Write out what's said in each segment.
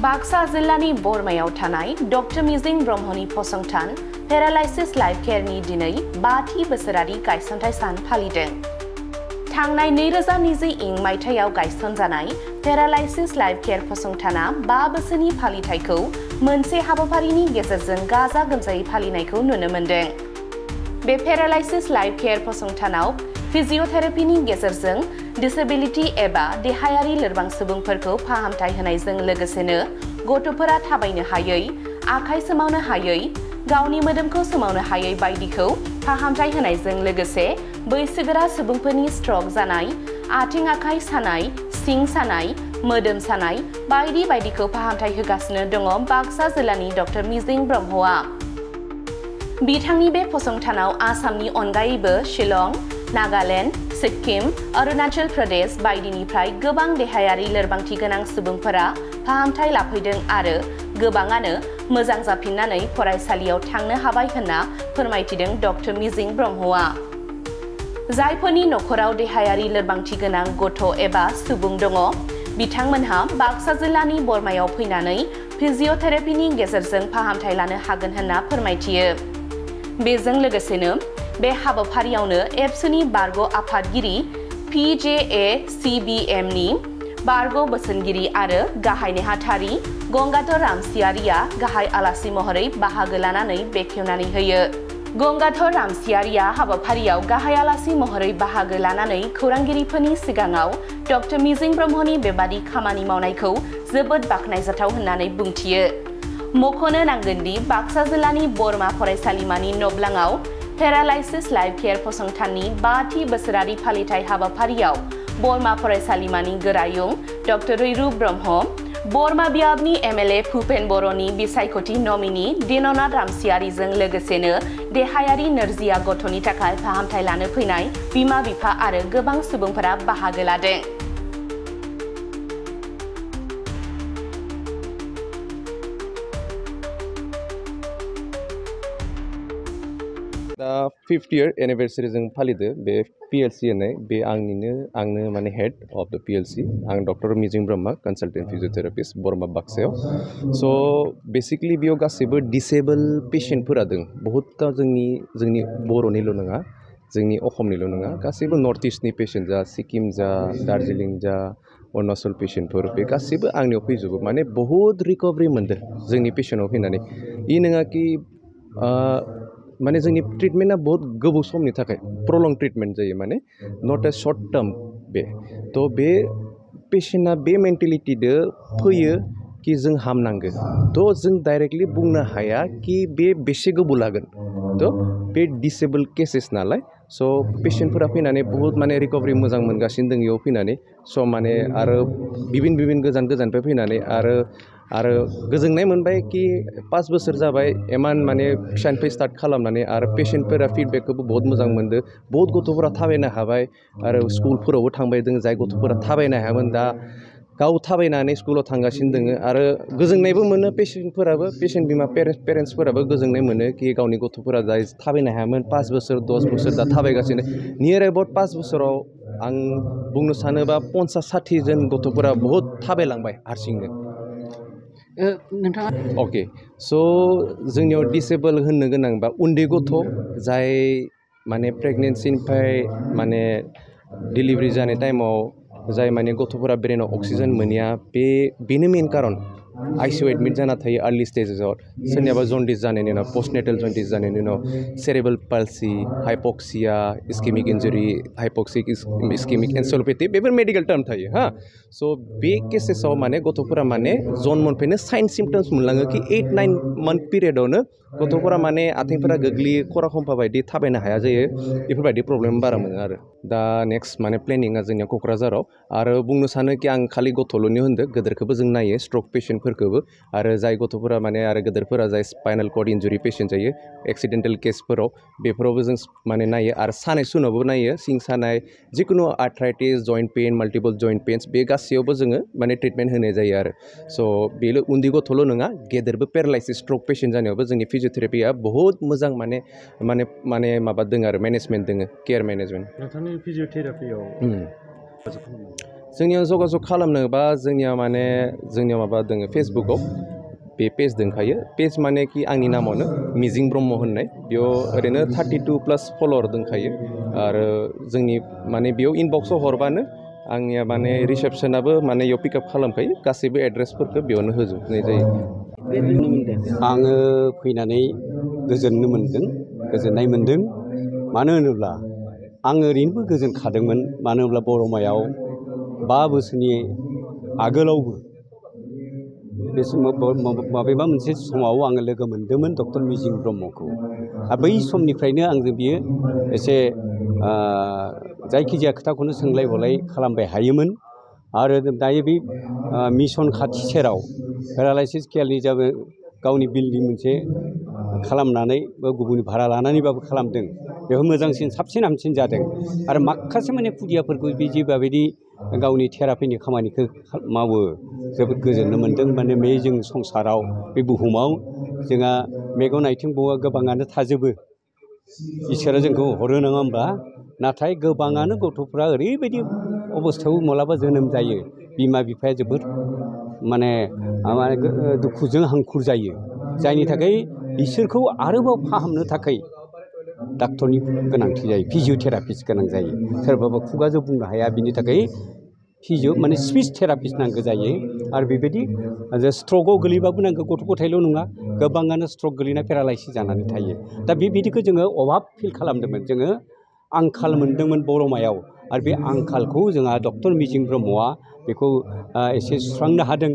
बाक्सा जिल्लानि बरमायाव थानाय डक्टर मिजिं ब्रह्मनि फसंथान पेरालाइसिस लाइफ केयारनि दिनै 5थि बोसोरारि गायसनथाय सान फालिदों। थांनाय 2020 मायथाइयाव गायसनजानाय पेरालाइसिस लाइफ केयार फसंथाना 5 बोसोरनि फालिथायखौ मोनसे हाबाफारिनि गेजेरजों गाजा गोमजायै फालिनायखौ नुनो मोन्दों। बे पेरालाइसिस लाइफ केयार फसंथानाव फिजियोथेरापिनि गेजेरजों डिसेबिलिटी एबा देहायारि लोरबां सुबुंफोरखौ फाहामथाय होनायजों लोगोसेनो गथ'फोरा थाबायनो हायै, आखाइ सोमावनो हायै, गावनि मोदोमखौ सोमावनो हायै बायदिखौ फाहामथाय होनायजों लोगोसे बैसोगोरा सुबुंफोरनि स्ट्रक जानाय, आथिं आखाइ सानाय, सिं सानाय, मोदोम सानाय बायदि बायदिखौ फाहामथाय होगासिनो दङ बाक्सा जिल्लानि डक्टर मिजिं ब्रह्मआ। बिथांनि बे फसंथानाव आसामनि अनगायैबो शिलं, नागालैंड, सिक्किम, अरुणाचल प्रदेश बायदिनिफ्राय गोबां देहायारि लोरबांथि गोनां सुबुंफोरा फाहामथाय लाफैदों आरो गोबाङानो मोजां जाफिननानै फरायसालियाव थांनो हाबाय होनना फोरमायथिदों डक्टर मिजिं ब्रह्मआ। जायफोरनि नखराव देहायारि लोरबांथि गोनां गथ' एबा सुबुं दङ, बिथांमोनहा बाक्सा जिल्लानि बरमायाव फैनानै फिजियोथेरापिनि गेजेरजों फाहामथाय लानो हागोन होनना फोरमायथियो। बेजों लोगोसेनो बे हाबाफारियावनो एबसुनि बारग' आफादगिरि PJACBMनि बारग' बोसोनगिरि आरो गाहाय नेहाथारि गंगाधर रामसियारिया गाहाय आलासि महरै बाहागो लानानै बेखेवनानै होयो। गंगाधर रामसियारिया हाबाफारियाव गाहाय आलासि महरै बाहागो लानानै खौरांगिरिफोरनि सिगाङाव डक्टर मिजिं ब्रह्मनि बेबादि खामानि मावनायखौ जोबोद बाख्नायजाथाव होननानै बुंथियो। मख'नो नांगोन दि बाक्सा जिल्लानि बरमा फरायसालिमानि नब्लाङाव पेरालाइसिस लाइफ केयार फसंथाननि 5थि बोसोरारि फालिथाय हाबाफारियाव बरमा फरायसालिमानि गोरायुं डक्टर रैरुप ब्रह्म, बरमा बियाबनि MLA भुपेन बर'नि बिसायख'थि नमिनि दिननाथ रामसियारिजों लोगोसेनो देहायारि नोरजिया गथ'नि थाखाय फाहामथाय लानो फैनाय बिमा-बिफा आरो गोबां सुबुंफोरा बाहागो लादों। दा 5th year एनिभार्सारि जों फालिदो बे PLC होननाय बे आंनो माने हेड अफ द PLC आं डक्टर मिजिं ब्रह्म कनसालटेन्ट फिजियोथेरापिस्ट बरमा बाक्सायाव। स' बेसिकलि बेयाव गासैबो डिसेबल पेशेन्टफोरा दं बहुतथा जोंनि बर'निल' नङा, जोंनि असमनिल' नङा, गासैबो नर्थ इस्टनि पेशेन्ट जा, सिक्किम जा, दार्जिलिं जा, अरुणाचल पेशेन्टफोर बे गासैबो आंनियाव फैजोबो। माने बहुद रिकभारि मोनदों जोंनि पेशेन्टआव फैनानै। इ नङा कि माने जोंनि ट्रिटमेन्टआ बहुत गोबाव समनि थाखाय प्रलं ट्रिटमेन्ट जायो, माने नट ए शर्ट टार्म बे। थ' बे पेशेन्टआ बे मेन्टेलिटिदो फैयो कि जों हामनांगो। थ' जों डाइरेक्टलि बुंनो हाया कि बे बेसे गोबाव लागोन। थ' बे डिसेबल केसेस नालाय, स' पेशेन्टफोरा फैनानै बहुत माने रिकभारि मोजां मोनगासिनो दं इयाव फैनानै। स' माने आरो बिभिन गोजान गोजाननिफ्राय फैनानै आरो गोजोननाय मोनबाय कि 5 बोसोर जाबाय इमान माने फिसानिफ्राय स्टार्ट खालामनानै आरो पेशेन्टफोरा फिडबेकखौबो बहुत मोजां मोनदो। बहुत गथ'फोरा थाबायनो हाबाय आरो स्कुलफोरावबो थांबाय दङ, जाय गथ'फोरा थाबायनो हायामोन दा गाव थाबायनानै स्कुलाव थांगासिनो दङ आरो गोजोननायबो मोनो पेशेन्टफोराबो, पेशेन्ट बिमा पेरेन्टसफोराबो गोजोननाय मोनो कि गावनि गथ'फोरा जाय थाबायनो हायामोन 5 बोसोर 10 बोसोर दा थाबायगासिनो। नियर एबाउट 5 बोसोराव आं बुंनो सानोबा 50-60 जन गथ'फोरा बहुत थाबायलांबाय हारसिंनो। अके, स' जोंनियाव डिसेबल होननो गोनांबा उन्दै गथ' जाय माने प्रेगनेन्सिनिफ्राय माने डिलिभारि जानाय टाइमाव जाय माने गथ'फोरा ब्रेनाव अक्सिजेन मोनिया, बेनो मेन कारन। ICU एडमिट जाना थायो आर्लि स्टेजेसआव, सोरनियाबा जन्डिस जानायनि उनाव, पस्टनेटेल जन्डिस जानायनि उनाव, सेरेब्रेल पाल्सि, हाइपक्सिया, इस्केमिक इन्जुरि, हाइपक्सिक इस्केमिक एन्सेफेलोपेथी, बेफोर मेडिकेल टार्म थायो हा। स' बे केसेसआव माने गथ'फोरा माने जन्मनिफ्रायनो साइन सिम्पटम्स मोनलाङो कि 8-9 मान्थ पिरियडआवनो गथ'फोरा माने आथिंफोरा गोग्लैयो, खरा खम्फा बायदि थाबायनो हाया जायो, बेफोरबायदि प्रब्लेम बारा मोनो आरो। दा नेक्स्ट माने प्लेनिङा जोंनिया क'क्राझाराव। आरो बुंनो सानो कि आं खालि गथ'ल'नि होनदो, गोदोरखौबो जों नायो, स्ट्रक पेशेन्टफोरखौबो, आरो जाय गथ'फोरा माने आरो गोदोरफोरा जाय स्पाइनाल कर्ड इन्जुरि पेशेन्ट जायो एक्सिडेन्टेल केसफोराव, बेफोरावबो जों माने नायो आरो सानाय सुनावबो नायो, सिं सानाय, जिखुनु arthritis, joint pain, multiple joint pains, बे गासैयावबो जोङो माने ट्रिटमेन्ट होनाय जायो आरो। स' बेल' उन्दै गथ'ल' नङा, गेदेरबो पेरालाइसिस स्ट्रक पेशेन्ट जानायावबो जोंनि फिजियोथेरापिया बहुत मोजां माने माबा दङ आरो मेनेजमेन्ट दङ, केयार मेनेजमेन्ट। नोंथांनि फिजियोथेरापियाव जोंनियाव जगाजग खालामनोबा जोंनियाव माबा दोङो फेसबुकआव बे पेज दंखायो पेज माने कि आंनि नामावनो मिजिं ब्रह्म होननाय बेयाव ओरैनो 32+ फल'वार दंखायो आरो जोंनि माने बेयाव इनबक्सआव हरबानो आंनिया माने रिसेपसनाबो माने बेयाव पिकआप खालामखायो गासैबो एड्रेसफोरखौ बेयावनो होजोबनाय जायो। आङो फैनानै गोजोननाय मोन्दों मानो होनोब्ला आं ओरैनोबो गोजोनखादोंमोन मानो होनब्ला बरमायाव 5 बोसोरनि आगोलावबो बे माबेबा मोनसे समाव आङो लोगो मोन्दोंमोन डक्टर मिजिं ब्रह्मखौ आरो बै समनिफ्रायनो आंजों बियो एसे जायखिजाया खोथाखौनो सोंलाय हलाय खालामबाय हायोमोन आरो दायो बे मिसन खाथि सेराव पेरालाइसिस केयारनि जाबो गावनि बिल्डिं मोनसे खालामनानै गुबुननि भारा लानानैबाबो खालामदों बेवहाय मोजांसिन साबसिन हामसिन जादों आरो माखासे माने खुदियाफोरखौ बे जिबायदि गावनि थेरापिनि खामानिखौ मावो जोबोद गोजोननो मोन्दों माने बे जों संसाराव बे बुहुमाव जोंहा मेगन आथिं बौआ गोबाङानो थाजोबो इसोरा जोंखौ हरो नङा होमबा नाथाय गोबाङानो गथ'फ्रा ओरैबायदि अबस्थायाव माब्लाबा जोनोम जायो बिमा बिफाया जोबोद माने दुखुजों हांखुर जायो जायनि थाखाय बिसोरखौ आरोबाव फाहामनो थाखाय डाक्टरनि गोनांथि जायो फिजिअथेरापिस्ट गोनां जायो सोरबाबा खुगाजों बुंनो हाया बिनि थाखाय माने स्पिच थेरापिस्ट नांगौ जायो आरो बेबायदि स्ट्रकआव गोलैबाबो नांगौ गथ' गथायल' नङा गोबाङानो स्ट्रक गोलैना पेरालाइसिस जानानै थायो दा बेबायदिखौ जोङो अभाब फिल खालामदोंमोन जोङो आंखाल मोनदोंमोन बरमायाव आरो बे आंखालखौ जोंहा डक्टर मिजिं ब्रह्मआ बेखौ एसे सुस्रांनो हादों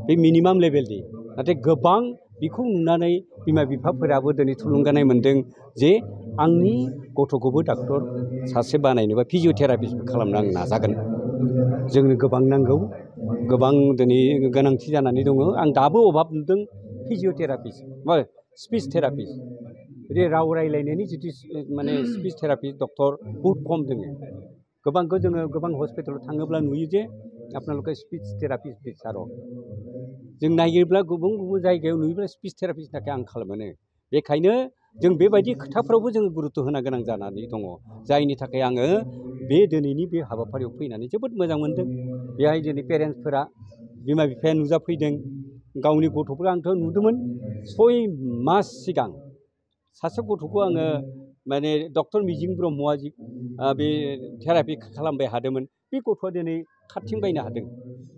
बे मिनिमाम लेभेलनि नाथाय गोबां बेखौ नुनानै बिमा बिफाफोराबो दिनै थुलुंगानाय मोन्दों जे आंनि गथ'खौबो डाक्टर सासे बानायनोबा फिजिअथेरापिस्ट खालामनो आं नाजागोन जोंनो गोबां नांगौ गोबां दिनै गोनांथि जानानै दङ आं दाबो अभाब नुदों फिजिअथेरापिस्ट बा स्पिच थेरापिस्ट बिदि राव रायलायनायनि जिथु माने स्पिच थेरापिस्ट डक्टर बहुद खम दङ गोबांखौ जोङो गोबां हस्पिटालाव थाङोब्ला नुयो जे आपनालोके स्पिच थेरापिस्ट बिसार' जों नायोब्ला गुबुन गुबुन जायगायाव नुयोब्ला स्पिच थेरापिस्टनि थाखाय आंखाल मोनो बेखायनो जों बेबायदि खोथाफ्रावबो जों गुरुत्त' होनो गोनां जानानै दङ जायनि थाखाय आङो बे दिनैनि बे हाबाफारियाव फैनानै जोबोद मोजां मोनदों बेहाय दिनै पेरेन्टसफोरा बिमा बिफाया नुजाफैदों गावनि गथ'फोरा आंथ' नुदोंमोन 6 मास सिगां सासे गथ'खौ आङो माने डक्टर मिजिं ब्रह्मआ जि बे थेरापि खालामबाय हादोंमोन बे गथ'आ दिनै खारथिंबायनो हादों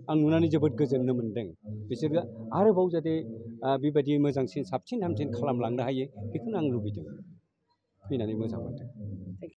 आं नुनानै जोबोद गोजोननो मोन्दों बिसोरो आरोबाव जाहाथे बेबायदि मोजांसिन साबसिन हामसिन खालामलांनो हायो बेखौनो आं लुबैदों फैनानै मोजां मोनदों।